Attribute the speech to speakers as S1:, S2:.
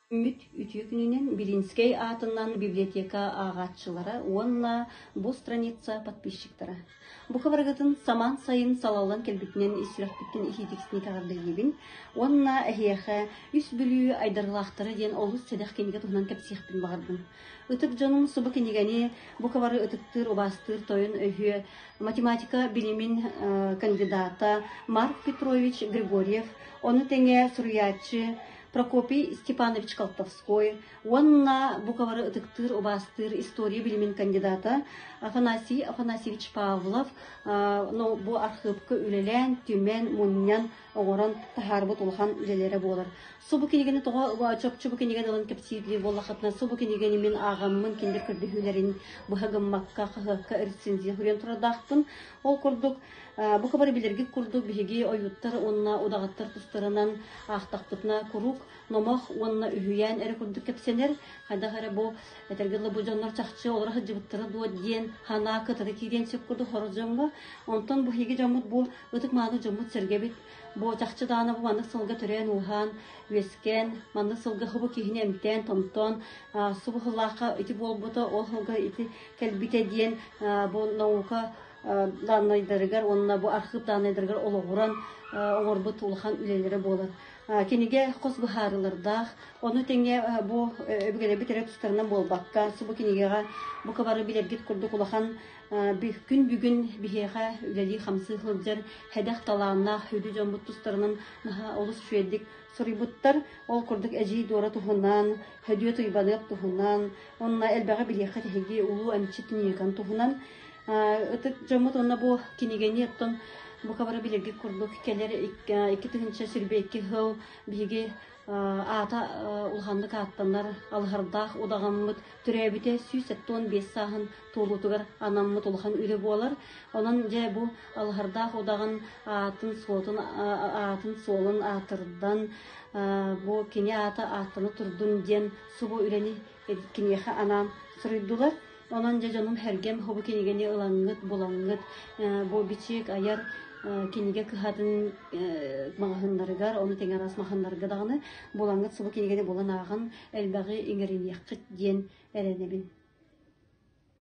S1: Күммүт үтүө күнүнэн Белинскэй аатынан библиотека ааҕааччылара уонна бу страница подписчиктара. Бу хабаргытын самаан сайын салаллан кэлбитинэн ис сүрэхпиттэн иһиитиксини эҕэрдэлиибин уонна эһиэхэ Үс Бүлүү айдарыылаахтара диэн олус сэдэх кинигэ туһунан кэпсиэхпин баҕардым. Ытык дьонум субу кинигэни бука бары ытыктыыр, убаастыыр тойон өһүө математика билимин кандидата Марк Петрович Григорьев, ону тэҥэ суруйааччы Прокопий Степанович Колтовской уонна бука бары ытыктыыр, убаастыыр история билимин кандидата Афанасий Афанасьевич Павлов ну, бу архыыпка үлэлээн, түмэн, мунньан, оҥорон таһаарбыт улахан үлэлэрэ буолар. Субу кинигэни тоҕо чопчу бу кинигэни ылан кэпсиир буоллаххытына, субу кинигэни мин ааҕаммын кинилэр көрдөһүүлэрин быһа гыммакка, хаһыакка рецензия суруйан турардаахпын. Ол курдук Бу хабары билэргит курдук биһиги ойууттар уонна удаҕаттар тустарынан аахтахпытына куруук номох уонна үһүйээн эрэ курдук кэпсэнэр. Хайдах эрэ бу этэргэ дылы бу дьоннор чахчы олоро сылдьыбыттара дуо диэн санаа кытары киириэн сөп курдук сорох дьоҥҥо. Онтон бу биһиги дьоммут бу ытык-мааны дьоммут сэргэбит бу чахчы даҕаны бу маннык сылга төрөөн-ууһаан, үөскээн, маннык сылга хобу киһини эмтээн-томтоон, субу сыллаахха ити буолбута, ол сылга ити кэлбитэ диэн бу наука дааннайдарыгар уонна бу архыып дааннайдарыгар олоҕуран оҥорбут улахан үлэлэрэ буолар. Кинигэ хос быһаарыылардаах, ону тэҥэ бу өбүгэлэрбит эрэ тустарынан буолбакка, субу кинигэҕэ бука бары билэргит курдук улахан күн бүгүн биһиэхэ үлэлии-хамсыы сылдьар сэдэх талааннаах сүдү дьоммут тустарынан наһаа олус үчүгэйдик суруйбуттар. Ол курдук Эдьиий Дора туһунан, Хөдүөт Уйбаныап туһунан, уонна элбэҕи билиэххэ эһиги улуу эмчит Никон туһунан Ытык дьоммут уонна бу кинигэни оттон бука бары билэргит курдук кэлэр 2022 сыл биһиги аата улаханнык ааттанар алыһардаах удаҕаммыт төрөөбүтэ 175 сааһын туолуутугар анаммыт улахан үлэ буолар. Онон дьэ бу алыһардаах удаҕан аатын суотун аатын суолун аатырдан бу кини аата ааттана турдун диэн субу үлэни киниэхэ анаан суруйдулар. Онон дьэ дьонум сэргэм бу кинигэни ылаҥҥыт, булаҥҥыт, бу бичик айар кинигэ кыһатын маҕаһыыннарыгар, ону тэҥэ араас маҕаһыыннарга даҕаны булаҥҥыт субу кинигэни булан ааҕан элбэҕи иҥэриниэххит диэн эрэнэбин.